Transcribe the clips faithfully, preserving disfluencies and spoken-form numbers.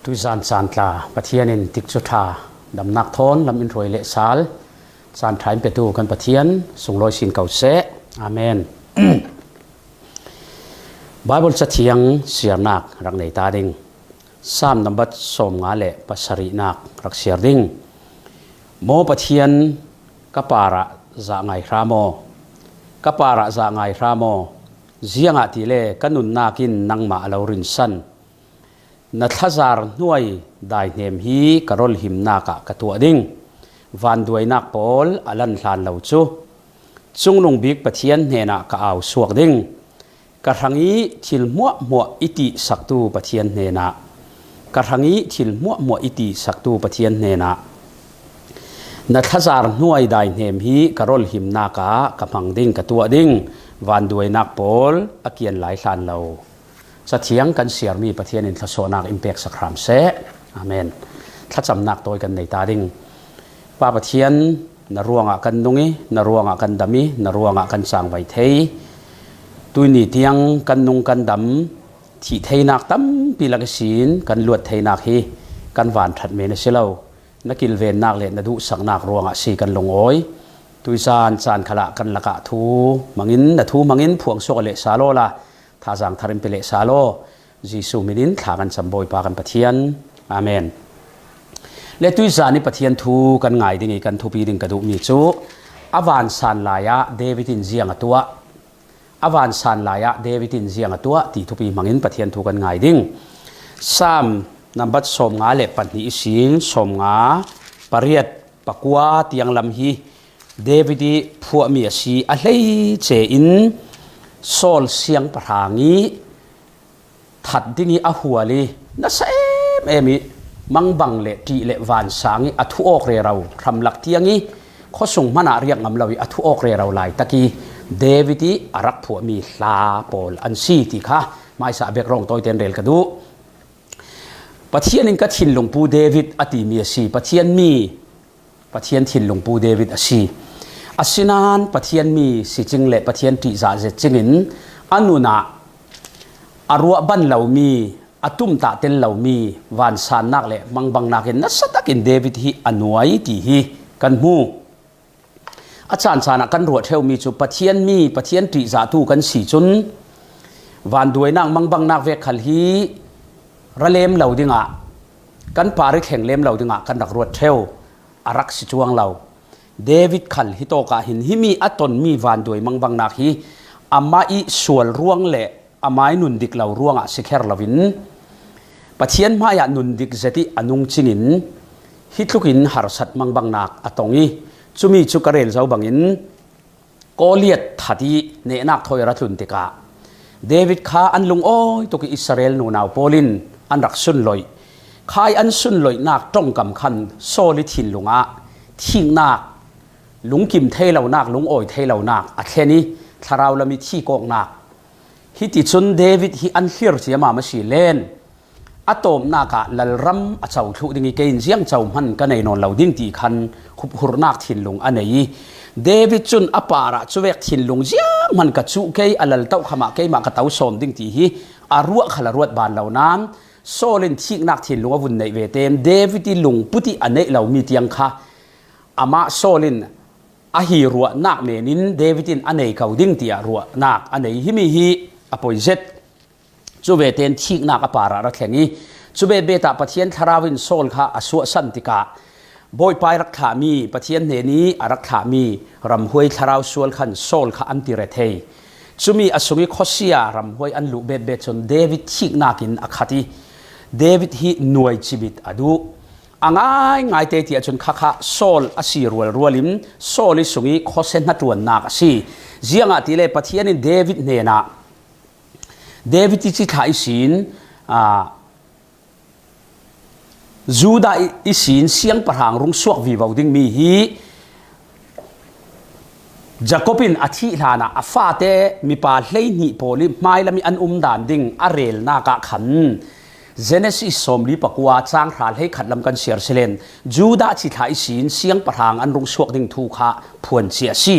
Tuizan caan tla Pathian in tikcu ṭha damnak thawn lam in hruai leh sal caan ṭha in petu kan Pathian sunglawi sin ko seh. Amen. Baibal cathiang siarnak rak nei ta ding. Saam nambat sawmnga le pasarihnak rak siar ding. Maw Pathian, ka parah zah ngai hra maw? Ka parah zah ngai hra maw? Ziangahtile ka nunnak in nangmah a lo rinsan. Na thlazar hnuai daihnem hi ka rawlhimnak ah ka tuah ding. Vanduainak pawl a lan hlan lo cu Cungnung Bik Pathian hnenah ka au suak ding. Ka hrangih thil hmuahhmuah i tihsaktu Pathian hnenah, ka hrangih thil hmuahhmuah i tihsaktu Pathian hnenah, na thlazar hnuai daihnem hi ka rawlhimnak ah ka hmang ding, ka tuah ding. Vanduainak pawl a kian lai hlan lo. Cathiang kan siarmi Pathian in thluasuahnak in peksak hram seh. Amen. Thlacamnak tawi kan nei ta ding. Pa Pathian, na ruangah kan nung i, na ruangah kan dam i, na ruangah kan cangvai thei. Tuini tiang kan nung kan dam, thih theinak tampi lak ihsin kan luat theinak hi kan van ṭhat men a si lo. Na kilvennak le na duhsaknak ruangah si kan lungawi. Tuizan caan khalah kan lakah thu hmangin, na thu hmangin phuang suak leh sal awla, thazaang thar in pe leh sal aw. Jesuh min in thla kan cam Bawipa kan Pathian. Amen. Le tuizan i Pathian thu kan ngai ding i kan thupi ding ka duhmi cu a vansan lai ah David in ziang a tuah, a vansan lai ah David in ziang a tuah ti thupi hmangin Pathian thu kan ngai ding. Saam nambat sawmnga le pahnih ihsin sawmnga pariat pakua tiang lam hi David i phuahmi a si. A hleice in Saul siangpahrang i that ding i a hual i nasa em em i mangbang le ṭih le vansang i a thu awk rero, hramlak tiang i khuasung hmanah riak ngam lo i a thu awk rero laitak i David i a rak phuahmi hla pawl an si ti kha hmaisa a background tawite in rel ka duh. Pathian in ka thinlung pu David a timi a si. Pathian mi, Pathian thinlung pu David a si. Asinain Pathian mi si cing le Pathian ṭihzah zet cingin a nun ah a ruah ban lomi, a tumtah tel lomi vansannak le mangbangnak in nasa takin David hi a nuai ti hi kan hmu. A caan caan ah kan ruah ṭheumi cu Pathian mi, Pathian ṭihzahtu kan si cun vanduainak mangbangnak vek khal hi ra lem lo dingah, kan par i thleng lem lo dingah kan rak ruat ṭheu, a rak si cuang lo. David khal hitawk ah hin himi a tonmi vanduai mangbangnak hi amah i sual ruang le amai nun dik lo ruangah si kher loin Pathian hmaiah nun dik zet i a nung cingin hi tlukin harsat mangbangnak a tong i, cumi cu ka rel zo bangin Goliath that i nehnak thawi a ra tlun tikah David kha an lungawi tuk i Israel nunau pawl in an rak sunloih. Khai an sunloihnak ṭongkam khan Saul i thinlung ah thiknak, lungkim thei lonak, lungawi thei lonak a thlen i thlarau lam i thik awknak. Hiticun David hi an hlir ciamam a si len. A tawpnak ah lalram a co thluh ding i kei in ziang co hman ka nei nawn lo ding ti khan huphurhnak thinlung a nei i, David cun a parah cuvek thinlung ziang hman ka cuh kei, a lal tohkham ah keimah ka to sawm ding ti hi a ruah khal a ruat ban lo nain Saul in thiknak thinlung a vun neih ve tein David i lungput i a neih lomi tiang kha amah Saul in a hi ruahnak men in David in a nei ko ding tiah ruahnak a nei. Himi hi a poi zet. Cu ve tein thiknak a parah ra thleng i, cu betbet ah Pathian thlarau in Saul kha a suahsan tikah Bawipa i rak thlahmi, Pathian hnen i a rak thlahmi ramhuai thlarau sual khan Saul kha an ti rethei. Cumi a sung i khuasia ramhuai an luh betbet cun David thiknak in a khat i, David hi nuai cibit a duh. A ngaingai te tiah cun khakha Saul a si rualrual in Saul i sung i khuasia hnaṭuannak a si. Ziangahtile Pathian in David hnenah, David i cithlah ihsin, aa, Judah i, ihsin siangpahrang rung suak vivo dingmi hi Jacob in a thih hlanah a fate mipa hleihnih pawl i hmailam i an umdan ding a relnak ah khan Genesis sawmli pakua cang hra hleikhat lam kan siar si len Judah cithlah ihsin siangpahrang an rung suak ding thu kha phuan cia a si.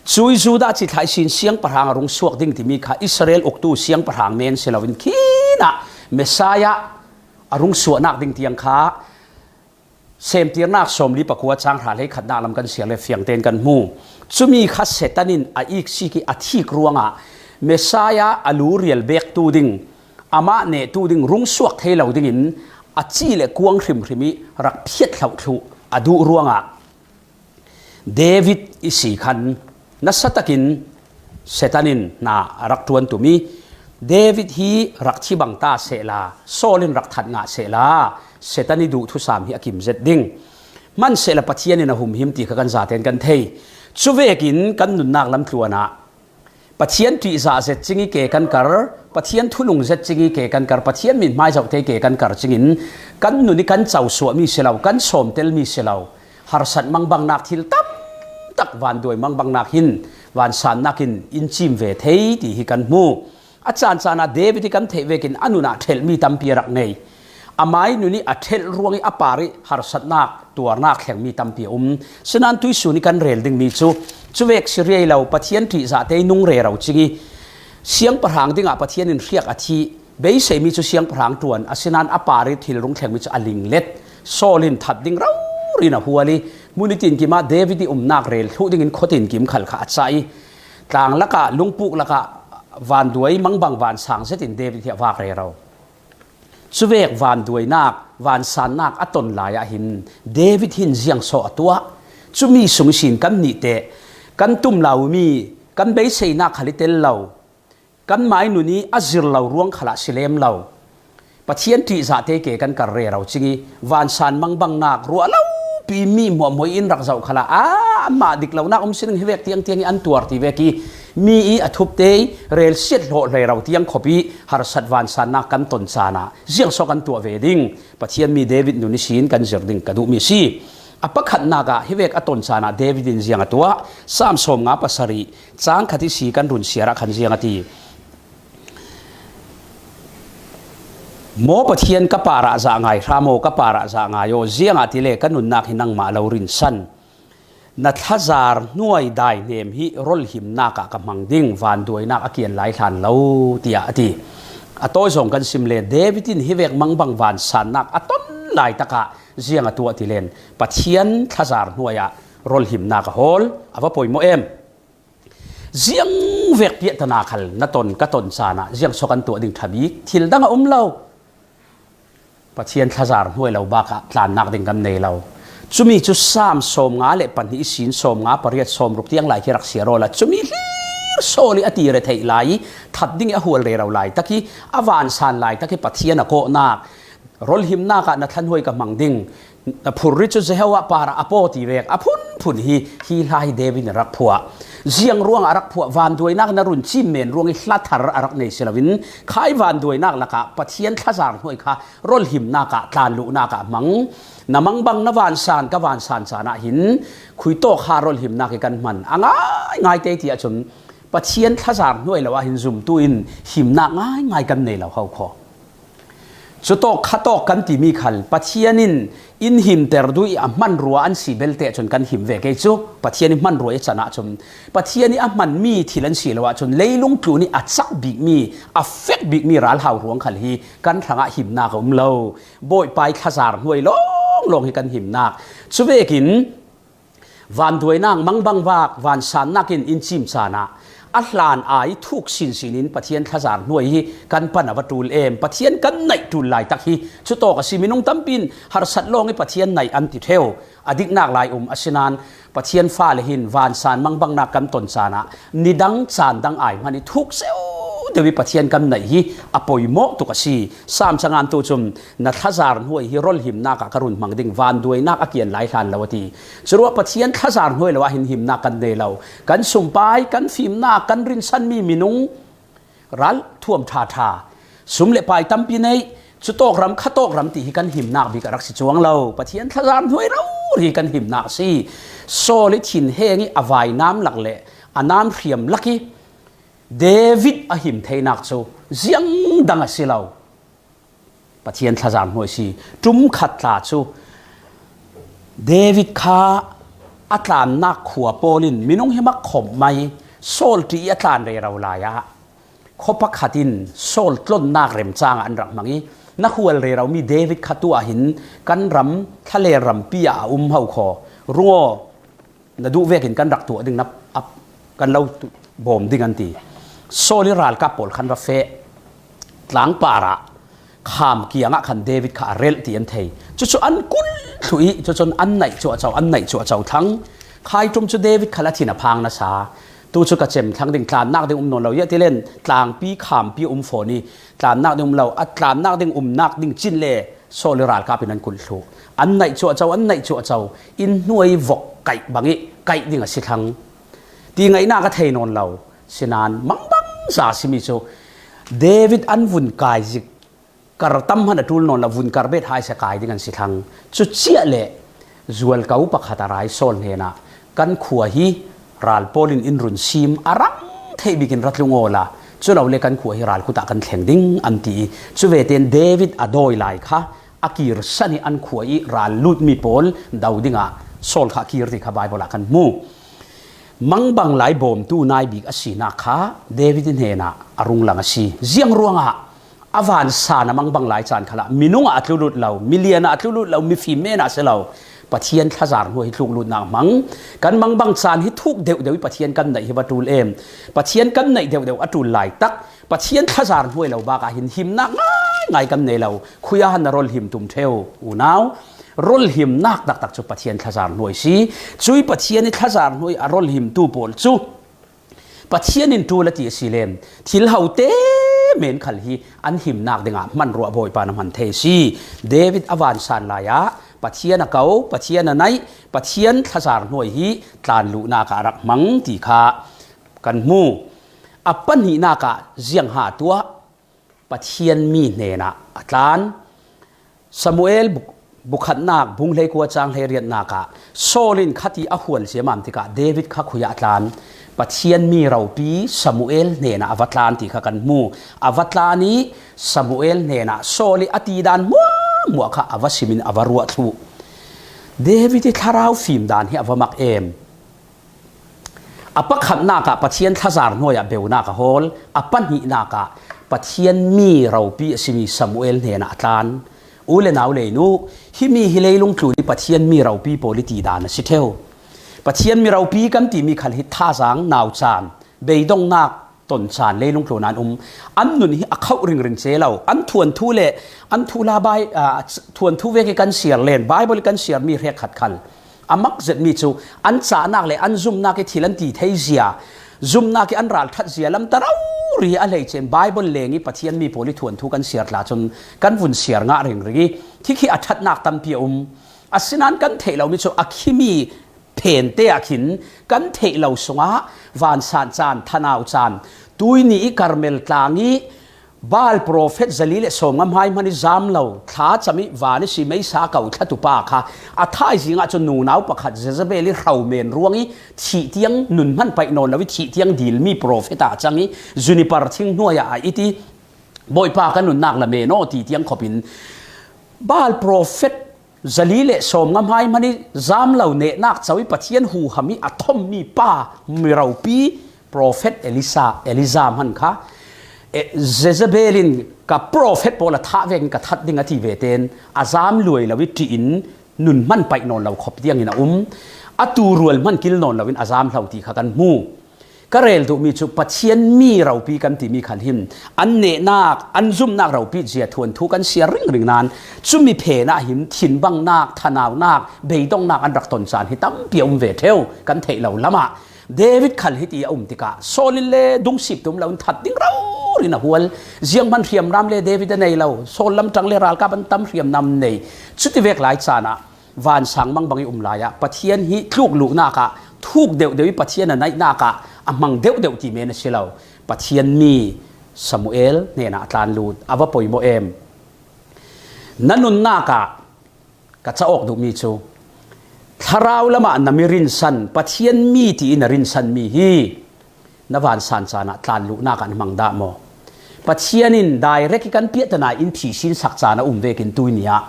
Cui Judah cithlah ihsin siangpahrang a rung suak ding timi kha Israel uktu siangpahrang men si loin khinah Messiah a rungsuahnak ding tiang kha Semtirnak sawmli pakua cang hra hleikhatnak lam kan siar le fiangtein kan hmu. Cumi kha Setanin a iksik ih a thik ruangah Messiah a lu rial bektu ding, amah nehtu ding rungsuak thei lo dingin a cih le kuang hrimhrim ih rak phiat hloh thluh a duh ruangah David ihsi khan nasatakin Setanin hna a rak ṭuan tum ih, David hi rak thi bang ta sehla, Saul in rak that ngah sehla, Setan ih duhthusam hi a kim zet ding. Hmansehla Pathian in a humhim ti kha kan zatein kan thei. Cuvekin kan nunnak lamtluan ah Pathian ṭihzah zet cing ih ke kan kar, Pathian thunung zet cing ih ke kan kar, Pathian mithmai zohte ke kan kar cingin kan nun ih kan cosuahmi si lo, kan sawmtelmi si lo, harsat mangbangnak thil tamtak vanduai mangbangnak hin vansannak in in cim ve thei ti hi kan hmu. A caancaan ah David hi kan theih vekin a nun ah ṭhelhmi tampi a rak nei. Amai nun ih a ṭhelh ruangih a par ih harsatnak, tuarnak thlengmi tampi a um. Sinain tuihsun ih kan rel dingmi cu cuvek si riai lo, Pathian ṭihzahte ih nung rero cing ih siangpahrang dingah Pathian in hriak a thih, beiseimi cu siangpahrang ṭuan, asinain a par ih thil rung thlengmi cu a linglet. Saul in that ding rori in a hual ih hmun ih tinkim ah David ih umnak rel thluh dingin khuatinkim khal kha a cah ih tlang lakah, lungpuk lakah vanduai mangbang vansang zetin David hi a vak rero. Cuvek vanduainak, vansannak a ton lai ah hin David hin ziangsaw a tuah. Cumi sung ihsin kan nih teh kan tum lomi, kan beiseinak khal ih tel lo, kan mainun ih a zir lo ruang khalah si lem lo. Pathian ṭihzahte ke kan kar rero cing ih vansan mangbangnak ruah lopi mi hmuahhmuah in rak zoh khalah, a, anmah dik lonak um si ding, hi vek tiangtiang ih an tuar ti vek ih mi ih a thupte ih relsiat hlawh hlei ro tiang khop ih harsat vansannak kan ton caan ah ziangsaw kan tuah ve ding. Pathian mi David nun ihsin kan zir ding ka duhmi a si. A pakhatnak ah hi vek a ton caan ah David in ziang a tuah, Saam sawmnga pasarih cang khat ihsi kan run siar ah khan ziang a ti. Maw Pathian, ka parah zah ngai hram aw, ka parah zah ngai aw, ziangahtile ka nunnak hi nangmah lo rinsan. Na thlazar hnuai daihnem hi rolhimnak ah ka hmang ding, vanduainak a kian lai hlan lo, tiah a ti. A tawi zawng kan sim le David in hi vek mangbang vansannak a ton laitak ah ziang a tuah ti len, Pathian thlazar hnuai ah rolhimnak a hawl, a va poimawh em. Ziangvek piahtana khal na ton, ka ton caan ah ziangsaw kan tuah ding ṭha bik, thil dang a um lo. Pathian thlazar hnuai lo bakah tlannak ding kan nei lo. Cumi cu Saam sawmnga le pahnih ihsin sawmnga pariat sawmruk tiang lai khi rak siar awla, cumi hlir Saul ih a ti retheih lai ih that ding ih a hual rero laitak ih a vansan laitak ih Pathian a kawhnak, rolhimnak ah na thla hnuai ka hmang ding, na phurri cu Jehovah parah a paw ti vek a phunphun hi, hi hla hi David in a rak phuah. Ziang ruangah a rak phuah, vanduainak na run cim men ruangih hla thar a rak nei si loin, khai vanduainak lakah Pathian thlazar hnuai kha rolhimnak ah, tlanluhnak ah hmang. Na mangbang na vansan, ka vansan caan ah hin khuitawk kha rolhimnak hi kan hman a ngaingai te ti ahcun Pathian thlazar hnuai lo ah hin zumtu in himnak ngaingai kan nei lo ho khaw. Cutawk khatawk kan timi khal Pathian in in himter duh ih a hmanrua an si belte cun kan him ve kei cu. Pathian ih hmanrua ih can ahcun, Pathian ih a hmanmi thil an si lo ahcun leilung tlun ih a cak bikmi, a fek bikmi ralhau ruang khal hi kan hrangah himnak a um lo. Bawipa ih thlazar hnuai lawnglawng hi kan himnak. Cuvekin vanduainak mangbangvak vansannak in in cim caan ah a hlan ai thuk sinsin in Pathian thlazar hnuai hi kan pan a va ṭul em. Pathian kan naih ṭul laitak hi cutawk a si. Minung tampi in harsat lawng ih Pathian naih an ti ṭheu. A diknak lai um, asinain Pathian fale hin vansan mangbangnak kan ton caan ah nidang caan dang ai hmanh ih thuk zeu deuh ih Pathian kan naih hi a poimawh tuk a si. Saam cangantu cun, na thlazar hnuai hi rolhimnak ah ka run hmang ding, vanduainak a kian lai hlan lo, a ti. Curuah Pathian thlazar hnuai lo ah hin himnak kan nei lo. Kan sumpai, kan fimnak, kan rinsanmi minung, ralthuam ṭhaṭha, sum le pai tampi neih, cutawk ram khatawk ram ti hi kan himnak bik a rak si cuang lo. Pathian thlazar hnuai rori hi kan himnak a si. Saul ih thinheng ih a vainam lak le a nam hriam lak ih David a him theinak cu ziang dang a si lo. Pathian thlazar hnuai si. Ṭum khat tla cu David kha a tlannak khua pawl in minung hi mak khawp mai, Saul ṭih ih a tlan rero lai ah khua pakhat in Saul tlonnak remcang ah an rak hmang ih, Na khual rero mi David kha tu ah hin kan ram thlalel rampi ah a um ho khaw, rungaw, na duh vekin kan rak tuah ding na, a, kan lo tu-, bawm ding an ti. Saul i ralkap pawl khan va feh, tlangpar ah kham kiangah khan David kha a relh ti an thei. Cucu an kulh thluh i, cucun an naih cuahco, an naih cuahco thlang. Khai ṭum cu David khal a thin a phang nasa. Tu cu ka cem thlang ding, tlannak ding um nawn lo, ia tilen tlangpi khampi a um fawn i, tlannak ding um lo, a tlannak ding umnak ding cin le Saul i ralkap in an kulh thluh. An naih cuahco, an naih cuahco, inn hnuai vok kaih bang i kaih ding a si thlang. Ti ngaihnak a thei nawn lo. Sinan, mangbangza a simi cu David an vun kai zik, kar tam hmanh a ṭul nawn lo, vun kar bet hai sia kai ding an si thlang. Cu ciah le zualko pakhat a ra i Saul hnenah, "Kan khua hi ral pawl in in run sim a rang theih bikin ra tlung awla, cu lo le kan khua hi ral kut ah kan thleng ding," an ti i, cu ve tein David a dawi lai kha a kir san i an khua i ral lutmi pawl do dingah Saul kha a kir ti kha Baibal ah kan hmu. Mangbang lai bawmtu nai bik a sinak kha David i hnenah a rung lang a si. Ziang ruangah a vansan a mangbang lai caan khalah minung ah a tlulut lo, milian ah a tlulut lo, mifim men ah a si lo, Pathian thlazar hnuai hi tluk lutnak hmang. Kan mangbang caan hi thuk deuhdeuh i Pathian kan naih hi va ṭul em. Pathian kan naih deuhdeuh a ṭul lai tak Pathian thlazar hnuai lo bakah hin himnak ngaingai kan nei lo. Khui ah han na rol him tum ṭheu, unau. Rol himnak taktak cu Pathian thlazar hnuai si. Cui Pathian i thlazar hnuai a rol himtu pawl cu Pathian in ṭul a ti a si len, thil hote men khal hi an himnak dingah hmanruah Bawipa na hman thei a si. David a vansan lai ah Pathian a ko, Pathian a naih, Pathian thlazar hnuai hi tlan luhnak ah a rak hmang ti kha kan hmu. A pahnihnak ah ziang ha tuah, Pathian mi hnenah a tlan. Samuel bu-, bukhatnak bung hleikua cang hleiriatnak ah Saul in khat i a hual ciamam tikah David kha khui ah a tlan. Pathian mi ropi Samuel hnenah a va tlan ti kha kan hmu. A va tlan i Samuel hnenah Saul i a tidan hmuahhmuah kha a va simin a va ruah thluh. David i thlarau fim dan hi a va mak em. A pakhatnak ah Pathian thlazar hnuai ah beunak a hawl, a pahnihnak ah Pathian mi ropi a simi Samuel hnenah a tlan. U le nau lei nu, himi hi leilung tlun i Pathian mi ropi pawl i tidan a si ṭheu. Pathian mi ropi kan timi khal hi thazaang, naucaan, beidongnak, ton caan leilung tlun ah an um. An nun hi a khauh ringring ce lo. An thuanthu le an thuhla bai-, aa, thuanthu vek i kan siar len, Baibal i kan siarmi hrekkhat khal a mak zetmi cu an cahnak le an zumnak i thil an ti thei zia, zumnak i an ralṭhat zia lam ta rori hi a hleice in Baibal leng i Pathian mi pawl i thuanthu kan siar tla cun kan vun siar ngah ringring i, khikhi a ṭhatnak tampi a um. Asinain kan theih lomi cu a khimi phente ah khin kan theih lo sungah vansan caan, thanau caan, tuini i Karmel tlang i Baal profet zali le sawmnga hmai hman i zam lo, thla cam i van i si meisa ko thlatu pa kha a thaizing ah cun nunau pakhat Jezebel i hromen ruang i thih tiang nun hman paih nawn lo i thih tiang dilmi profet ah a cang i juniper thing hnuai ah a it i, "Bawipa, ka nunnak la men aw," ti tiang khop in Baal profet zali le sawmnga hmai hman i zam lo nehnak co i Pathian huham i a thommi pa miropi profet Elisa, Elija hman kha, eh, Jezebel in ka profet pawl a thah vekin ka that ding a ti ve tein a zam luai lo i ṭih in nun hman paih nawn lo khop tiangin a um. A tu rual hman kil nawn loin a zam hlo ti kha kan hmu. Ka rel duhmi cu Pathian mi ropi kan timi khal hin an nehnak, an zumnak ropi zia thuanthu kan siar ringring nain cumi phen ah hin thinbangnak, thanaunak, beidongnak an rak ton caan hi tampi a um ve ṭheu kan theih lo lamah David khal hiti a um tikah Saul in le dungsip tum lo in that ding rori in a hual. Zianghman hriamnam le David a nei lo, Saul lamṭang le ralkap an tam hriamnam nei. Cuti vek lai caan ah vansang mangbang i um lai ah Pathian hi tluk luhnak ah thuk deuhdeuh i Pathian a naihnak ah a hmang deuhdeuh ti men a si lo. Pathian mi Samuel hnenah a tlan lut a va poimawh em. Na nunnak ah ka cauk duhmi cu thlarau lamah na mi rinsan, Pathian mi tiin a rinsanmi hi na vansan caan ah tlan luhnak an hmang dah maw? Pathian in direct i kan piahtan ah in phisin sak caan a um vekin tuini ah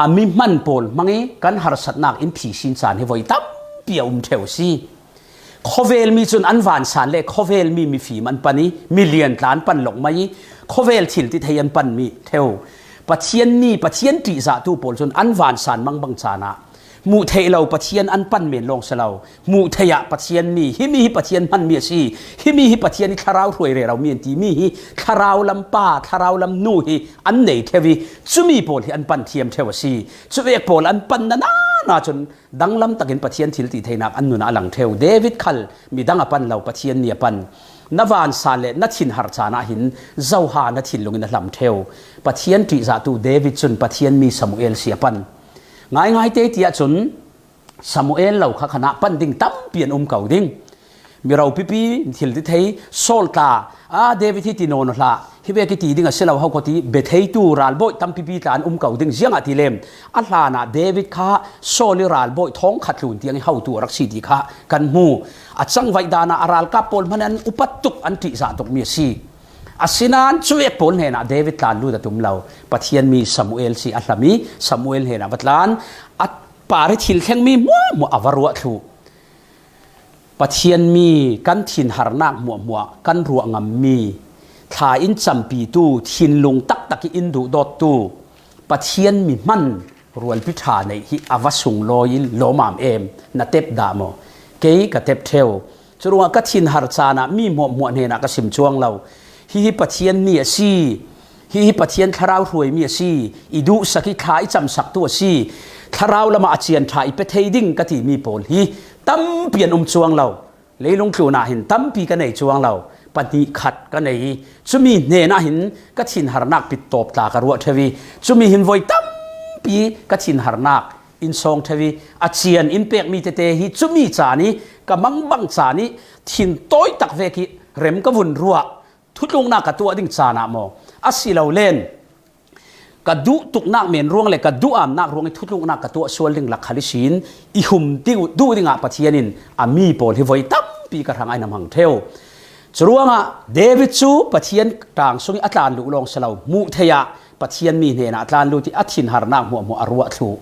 a mi hman pawl hmang i kan harsatnak in phisin caan hi voi tampi a um ṭheu a si. Khawvel mi cun an vansan le khawvel mi mifim an pan i milian tla an pan lawk mai i khawvel thil ti thei an panmi ṭheu. Pathian mi, Pathian ṭihzahtu pawl cun an vansan mangbang caan ah hmuh theih lo Pathian an pan men lawng si lo. Hmuh theih ah Pathian mi, himi hi Pathian hmanmi a si, himi hi Pathian hi thlarau hruai rero mi an timi hi thlarau lam pa, thlarau lam nu hi an nei ṭheu ih, cumi pawl hi an pan thiam ṭheu a si. Cuvek pawl an pan nanana cun danglam takin Pathian thil tih theinak an nun ah a lang ṭheu. David khal midang a pan lo, Pathian mi a pan. Na vansan le na thinhar caan ah hin zoha na thinlung in a hlam ṭheu. Pathian ṭihzahtu David cun Pathian mi Samuel si a pan. Ngaingai te tiah cun Samuel lo kha khan ah pan ding tampi an um ko ding. Mi ropipi, thil ti thei, Saul tla, a David hi ti nawn aw hlah, hi vek ih ti ding a si lo, ho khaw ti bia theitu ralbawi tampipi tla an um ko ding. Ziangahtile a hlanah David kha Saul ih ralbawi thawngkhat tlun tiang ih hotu a rak si ti kha kan hmu. A cangvaih dan ah a ralkap pawl hmanh an upat tuk, an ṭihzah tukmi a si. Asinain cuvek pawl hnenah David tlan lut a tum lo. Pathian mi Samuel si a hlam ih Samuel hnenah va tlan. A par ih thil thlengmi hmuahhmuah a va ruah thluh. Pathian mi kan thinharnak hmuahhmuah kan ruah ngammi, thla in campitu, thinlung taktak ih in duhdawttu Pathian mi hman rualpi ṭha neih hi a va sunglawi in lawmam em? Na tep dah maw? Kei ka tep ṭheu. Curuangah ka thinhar caan ah mi hmuahhmuah hnenah ka sim cuang lo. Hihi Pathian mi a si. Hihi Pathian thlarau hruaimi a si. I duhsak ih thla i camsaktu a si. Thlarau lamah a cian ṭha i pe thei ding ka timi pawl hi tampi an um cuang lo. Leilung tlunah hin tampi ka nei cuang lo. Pahnih khat ka nei ih cumi hnenah hin ka thinharnak pittawp tla ka ruah ṭheu ih cumi hin voi tampi ka thinharnak in sawng ṭheu ih a cian in pekmi tete hi cumi caan ih ka mangbang caan ih thintawi tak vek ih rem ka vun ruah. Thutluknak ka tuah ding caan ah maw? Asilolen ka duh tuknak men ruang le ka duhamnak ruang ih thutluknak ka tuah sual ding lak khal ihsin i hum ding, duh dingah Pathian in a mi pawl hi voi tampi ka hrangah in a hmang ṭheu. Curuangah David cu Pathian ṭaang sungih a tlan luh lawng si lo, hmuh theih ah Pathian mi hnenah a tlan lut ih a thinharnak hmuahhmuah a ruah thluh.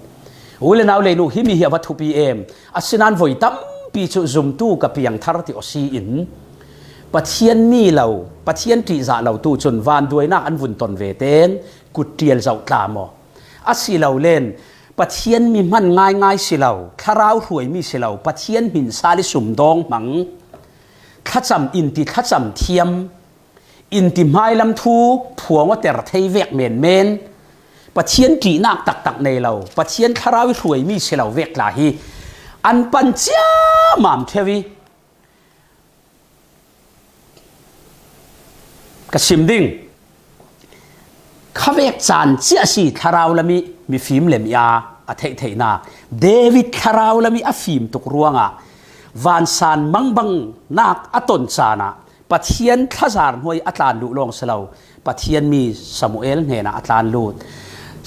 U le nau leinu, himi hi a va thupi em? Asinain voi tampi cu zumtu ka piangthar ti aw si in Pathian mi lo, Pathian ṭihzah lotu cun vanduainak an vun ton ve tein kutṭial zoh tla maw? Asilolen Pathian mi hman ngaingai si lo, thlarau hruaimi si lo, Pathian hmin sal ih sumdawng hmang, thlacam in ti thlacam thiam, in ti hmailam thu phuang aw ter thei vek menmen, Pathian ṭihnak taktak nei lo, Pathian thlarau ih hruaimi si lo vek tla hi an pan ciammam ṭheu ih ka sim ding. Khavek caan ciah a si thlarau lam ih mifim le mi-aa a theihtheihnak. David thlarau lam ih a fim tuk ruangah vansan mangbangnak a ton caan ah Pathian thlazar hnuai a tlan luh lawng si lo, Pathian mi Samuel hnenah a tlan lut.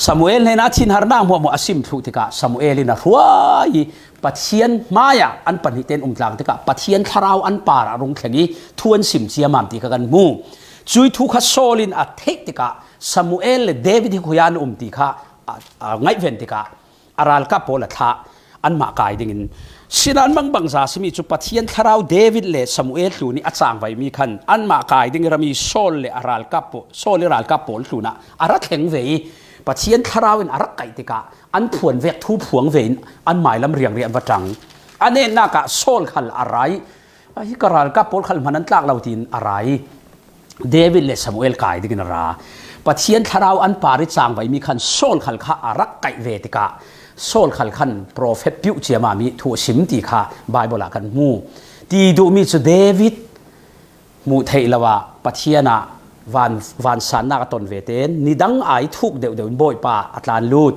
Samuel hnenah a thinharnak hmuahhmuah a sim thluh tikah Samuel in a hruai ih Pathian hmaiah an pahnih tein um tlang tikah Pathian thlarau an parah a rung thleng ih thu an sim ciammam ti kha kan hmu. Cuih thu kha Saul in a theih tikah Samuel le David hi khuiah an um ti kha a, a ngaihven tikah a ralkap pawl a thlah, anmah kai dingin. Sinan mangbangza simi cu Pathian thlarau David le Samuel tlun ih a cangvaimi khan anmah kai ding ih rami Saul le a ralkap pawl, Saul ih ralkap pawl tlunah a ra thleng ve ih Pathian thlarau in a rak kaih tikah an phuan vek thu phuang ve in an mailam riangriang an va ṭang. An etnak ah Saul khal a ra ih, "Ahi, ka ralkap pawl khal hman an tlak lo," tiin a ra ih David le Samuel kai dingin a ra. Pathian thlarau an par ih cangvaimi khan Saul khal kha a rak kaih ve tikah Saul khal khan profet piuh ciammam ih thu a sim ti kha Baibal ah kan hmu. Ti duhmi cu David hmuh theih lo ah Pathian ah van, vansannak a ton ve tein nidang ai thuk deuhdeuh in Bawipa a tlan lut.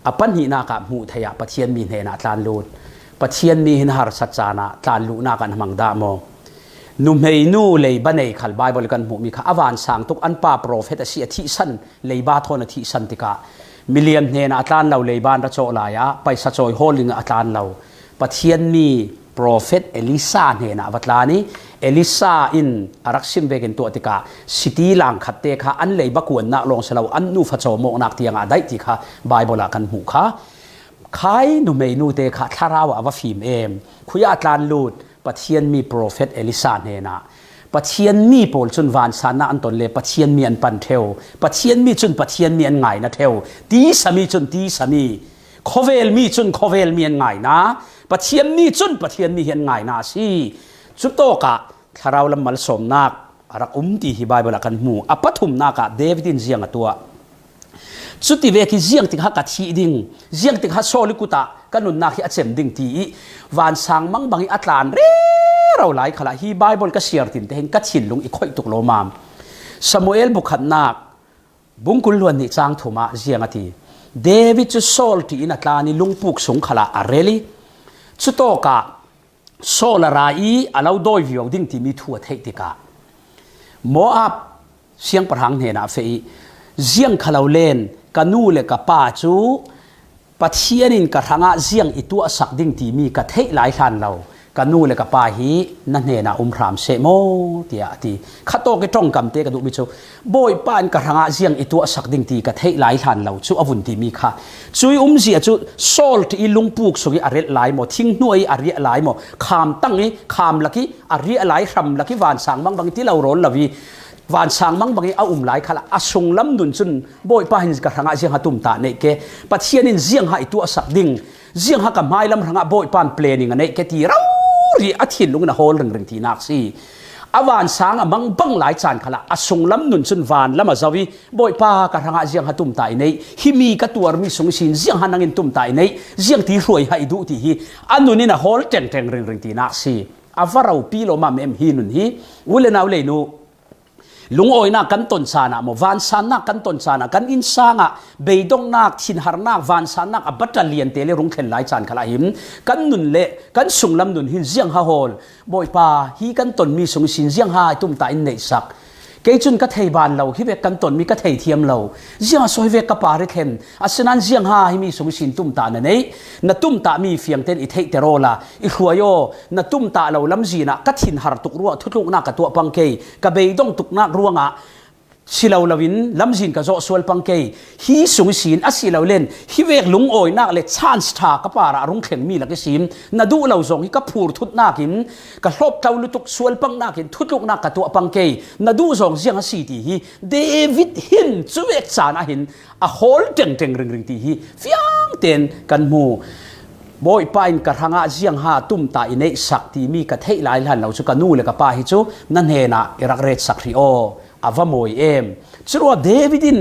A pahnihnak ah hmuh theih ah Pathian mi hnenah a tlan lut. Pathian mi hin harsat caan ah tlan luhnak an hmang dah maw? Nuhmei nu leiba nei khal Baibal kan hmuhmi kha a vansang tuk, an pa profet a si, a thihsan, leiba thawn a thihsan tikah miliam hnenah a tlan lo, leiba an ra cawh lai ah paisa cawi hawl dingah a tlan lo. Pathian mi profet Elisa hnenah a va tlan ih, Elisa in a rak sim vekin tuah tikah siti langkhat te kha an leiba kuannak lawng si lo, an nufa cawm awknak tiangah a daih ti kha Baibal ah kan hmuh kha. Khai nuhmei nu te kha thlarau ah a va fim em? Khuiah a tlan lut? Pathian mi profet Elisa hnenah. Pathian mi pawl cun vansannak an ton le Pathian mi an pan ṭheu. Pathian mi cun Pathian mi an ngaina ṭheu. Tisa mi cun tisa mi, khawvel mi cun khawvel mi an ngaina, Pathian mi cun Pathian mi hi an ngaina a si. Cutawkah thlarau lam malsawmnak a rak um ti hi Baibal ah kan hmu. A pathumnak ah David in ziang a tuah? Cuti vek hi ziangtik ha ka thih ding, ziangtik ha Saul i kut ah ka nunnak hi a cem ding ti ih vansang mangbang ih a tlan rero lai khalah hi Baibal ka siar tinte hin ka thinlung i khoih tuk lawmam. Samuel bukhatnak bungkul luan nih cang thum ah ziang a ti. David cu Saul ṭih in a tlan ih lungpuk sung khalah a rel ih cutawkah Saul a ra ih a lo dawi viau ding timi thu a theih tikah Moab siangpahrang hnenah a feh ih, ziang kha lo len ka nu le ka pa cu Pathian in ka hrangah ziang i tuahsak ding timi ka theih lai hlan lo, ka nu le ka pa hi na hnenah um hram seh maw, tiah a ti. Khatawk ih ṭongkamte ka duhmi cu Bawipa in ka hrangah ziang i tuahsak ding ti ka theih lai hlan lo cu a vun timi kha. Cui umzia cu Saul ṭih ih lungpuk sung ih a relh lai maw, thinghnuai ih a riah lai maw, khamtang ih khamlak ih a riah lai, hramlak ih vansang mangbang ih ti lo rawl lo ih vansang mangbang ih a um lai khalah a sunglam nun cun Bawipa hin ka hrangah ziangha tumtah neih ke, Pathian in ziangha i tuahsak ding, ziangha ka hmailam hrangah Bawipa in planning a neih ke ti rori a thinlung in a hawl ringring tinak si. A vansang a mangbang lai caan khalah a sunglam nun cun vanlam a zoh ih Bawipa ka hrangah ziangha tumtah i neih, himi ka tuarmi sung ihsin ziangha nangin tumtah i neih, ziangti hruaiha i duh ti hi a nun in a hawl ṭengṭeng ringring tinak si. A va ropi lawmam em hi nun hi. U le nau leinu, lungawinak kan ton caan ah maw, vansannak kan ton caan ah, kan innsang ah beidongnak, thinharnak, vansannak a battalion te le rung thlen lai caan khalah hin kan nun le kan sunglam nun hin ziangha hawl, Bawipa, hi kan tonmi sung ihsin ziangha i tumtah in neihsak. Kei cun ka thei ban lo, hi vek kan tonmi ka thei thiam lo. Ziangha saw hi vek ka par i thlen. Asinain ziangha himi sung ihsin tumtah na neih, na tumtahmi fiangten i theihter awla i hruai aw. Na tumtah lo lamzin ah ka thinhar tuk ruangah thutluknak ka tuah pang kei, ka beidong tuknak ruangah si lo loin lamzin ka zawh sual pang kei. Hi sung ihsin a si lo len hi vek lungawinak le chance ṭha ka parah a rung thlengmi lak ihsin na duh lo zong hi ka phurthutnak in, ka hlawptlo lutuk sual pangnak in thutluknak ka tuah pang kei. Na duh zong ziang a si ti hi David hin cuvek caan ah hin a hawl ṭengṭeng ringring ti hi fiangten kan hmu. Bawipa in ka hrangah ziangha tumtah i neihsak timi ka theih lai hlan lo cu ka nu le ka pa hi cu na hnenah i rak retsak hrih aw. A va mawi em. Curuah David in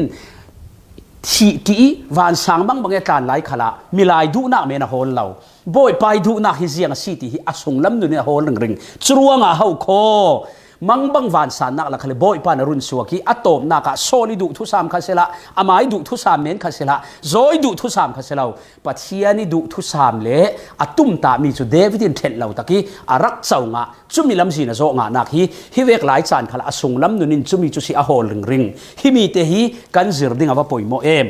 thih ṭih ih vansang mangbang ih a tlan lai khalah milai duhnak men a hawl lo. Bawipa ih duhnak hi ziang a si ti hi a sunglam nun in a hawl ringring. Curuangah ho khaw, mangbang vansannak lak kha le Bawipa in a run suak ih a tawpnak ah Saul ih duh thusam kha si hlah, amah ih duh thusam men kha si hlah, zaw ih duh thusam kha si lo. Pathian ih duh thusam le a tumtahmi cu David in ṭhenh lo tak ih a rak co ngah, cumi lamzin a zawh ngahnak hi hi vek lai caan khalah a sunglam nun in cumi cu si a hawl ringring. Himi te hi kan zir ding a va poimawh em.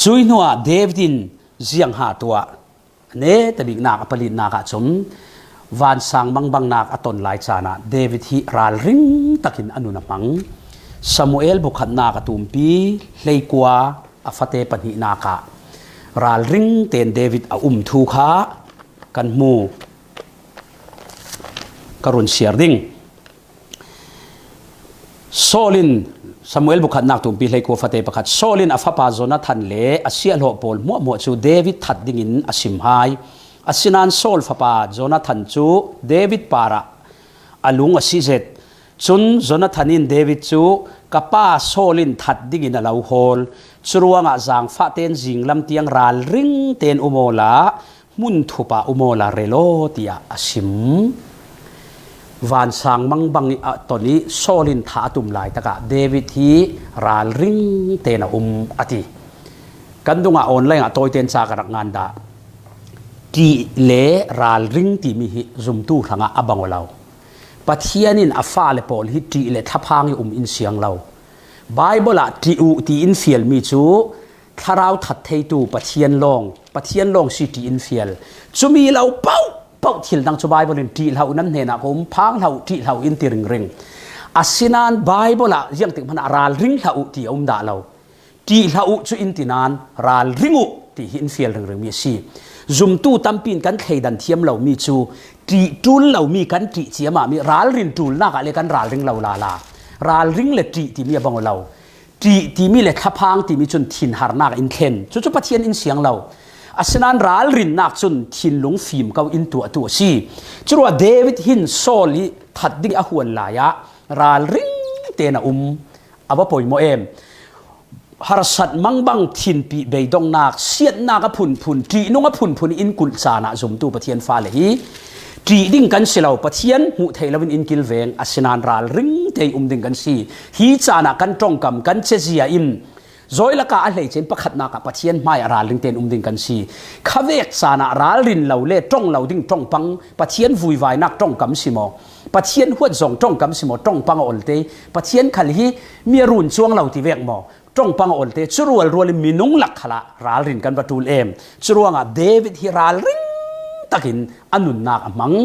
Cui hnuah David in ziangha tuah? A netabiknak a palitnak ah cun vansang mangbangnak a ton lai caan ah David hi ralring takin a nun a hmang. Samuel bukhatnak a tumpi hleikua a fate pahnihnak ah ralring tein David a um thu kha kan hmu. Ka run siar ding. Saul in, Samuel bukhatnak tumpi hleikua fate pakhat, Saul in a fapa Jonathan le a siahhlawh pawl hmuahhmuah cu David that dingin a sim hai. Asinain Saul fapa Jonathan cu David parah a lung a si zet. Cun Jonathan in David cu, "Ka pa Saul in that dingin a lo hawl. Curuangah zaangfah tein zinglam tiang ralring tein um awla hmun thup ah um awla rel aw," tiah a sim. Vansang mangbang ih a ton ih Saul in thah a tum laitak ah David hi ralring tein a um a ti. Kan dungah online ah tawiten ca ka rak ngan dah. Ṭih le ralring timi hi zumtu hrangah a bang aw lo. Pathian in a fale pawl hi ṭih le thlaphang ih um in siang lo. Baibal ah ṭih uh tiin fialmi cu thlarau that theitu Pathian lawng, Pathian lawng si tiin fial. Cumi lo paoh paoh thil dang cu Baibal in ṭih hlah uh, nan hnenah ka um, phang hlah uh, ṭih hlah uh in ti ringring. Asinain Baibal ah ziangtik hmanh ah ralring hlah uh ti a um dah lo. Ṭih hlah uh cu in ti nain ralring uh ti hi in fial ringringmi a si. Zumtu tampi in kan thleidan thiam lo mi cu, ṭih ṭul lo mi kan ṭih ciam ah mi, ralrin ṭulnak ah le kan ralring lo lala. Ralring le ṭih timi a bang aw lo. Ṭih timi le thlaphang timi cun thinharnak in thlen. Cucu Pathian in siang lo. Asinain ralrinnak cun thinlung fim ko in tuahtu a si. Curuah David hin Saul i that ding a huan lai ah ralring tein a um. A va poimawh em. Harsat mangbang, thinpih beidongnak, siatnak a phunphun, ṭihnung a phunphun in kulh caan ah zumtu Pathian fale hi ṭih ding kan si lo, Pathian hmuh theih loin in kilveng, asinain ralring tein um ding kan si. Hi caan ah kan ṭongkam, kan cezia in, zawilaka a hleice in pakhatnak ah Pathian hmaiah ralring tein um ding kan si. Khavek caan ah ralrin lo le ṭong lo ding ṭongpang, Pathian vuivainak ṭongkam si maw, Pathian huatzawng ṭongkam si maw, ṭongpang a olte, Pathian khal hi mi a run cuang lo ti vek maw, ṭongpang a olte, cu rualrual in minung lak khalah ralrin kan va ṭul em. Curuangah David hi ralring takin a nunnak a hmang.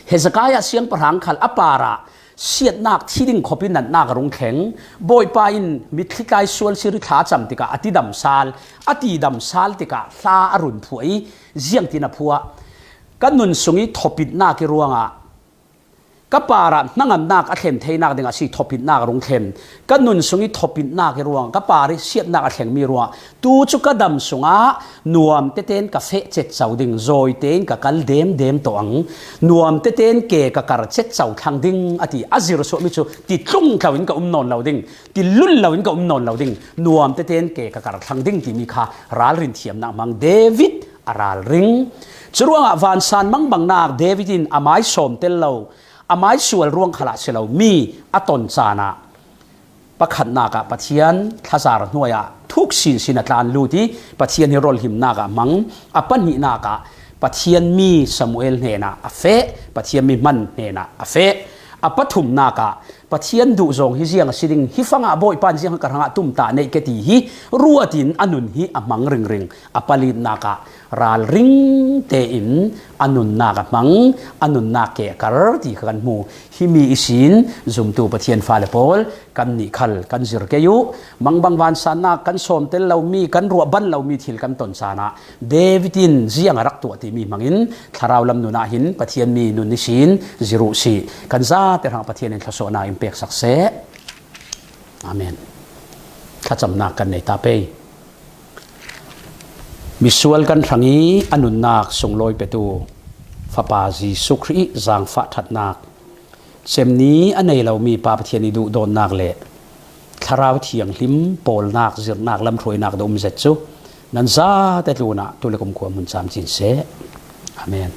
Hezekiah siangpahrang khal a parah siatnak, thi ding khawpi natnak a rung thleng. Bawipa in mitthli tlai sual sir i thla a cam tikah a tidam sal, a tidam sal tikah hla a run phuah i ziangtin a phuah. Ka nun sung i thawpitnak i ruangah ka parah hnangamnak a thlen theinak dingah si thawpitnak a rung thlen. Ka nun sung i thawpitnak i ruang, ka par i siatnak a thlengmi ruangah tu cu ka dam sungah nuam teten ka feh cetco ding, zawi tein ka kal demdem tawh ang, nuam teten ke ka kar cetco thlang ding a ti. A zir suahmi cu ti tlung tlo in ka um nawn lo ding, ti lul lo in ka um nawn lo ding, nuam teten ke ka kar thlang ding timi kha ralrin thiamnak hmang. David a ralring. Curuangah vansan mangbangnak David in a mai sawm tel lo, a mai sual ruang khalah si lo mi a ton caan ah pakhatnak ah Pathian thlazar hnuai ah thuk sinsin a tlan lut i Pathian hi rolhimnak ah hmang. A pahnihnak ah Pathian mi Samuel hnenah a feh, Pathian mi hman hnenah a feh. A pathumnak ah Pathian duhzawng hi ziang a si ding, hi fangah Bawipa in ziang ka hrangah tumtah neih ke ti hi ruat in a nun hi a hmang ringring. A palitnak ah ralring tein a nunnak a hmang, a nunnak ke a kar ti kha kan hmu. Himi ihsin zumtu Pathian fale pawl, kannih khal kan zir kei uh. Mangbang vansannak kan sawm tel lomi, kan ruah ban lomi thil kan ton caan ah David in ziang a rak tuah timi hmangin thlarau lam nun ah hin Pathian mi nun ihsin zir uh sih. Kan zate hrang Pathian in thluasuahnak in peksak seh. Amen. Thlacamnak kan nei ta pei. Misual kan hrang i a nunnak sunglawi petu Fapa Jesuh Khrih i zaangfah ṭhatnak, cemni a nei lomi Pa Pathian i duhdawtnak le Thlarau Thianghlim pawlnak, zirhnak, lamhruainak a um zet cu nan zate tlunah tu le kumkhua hmun camcin seh. Amen.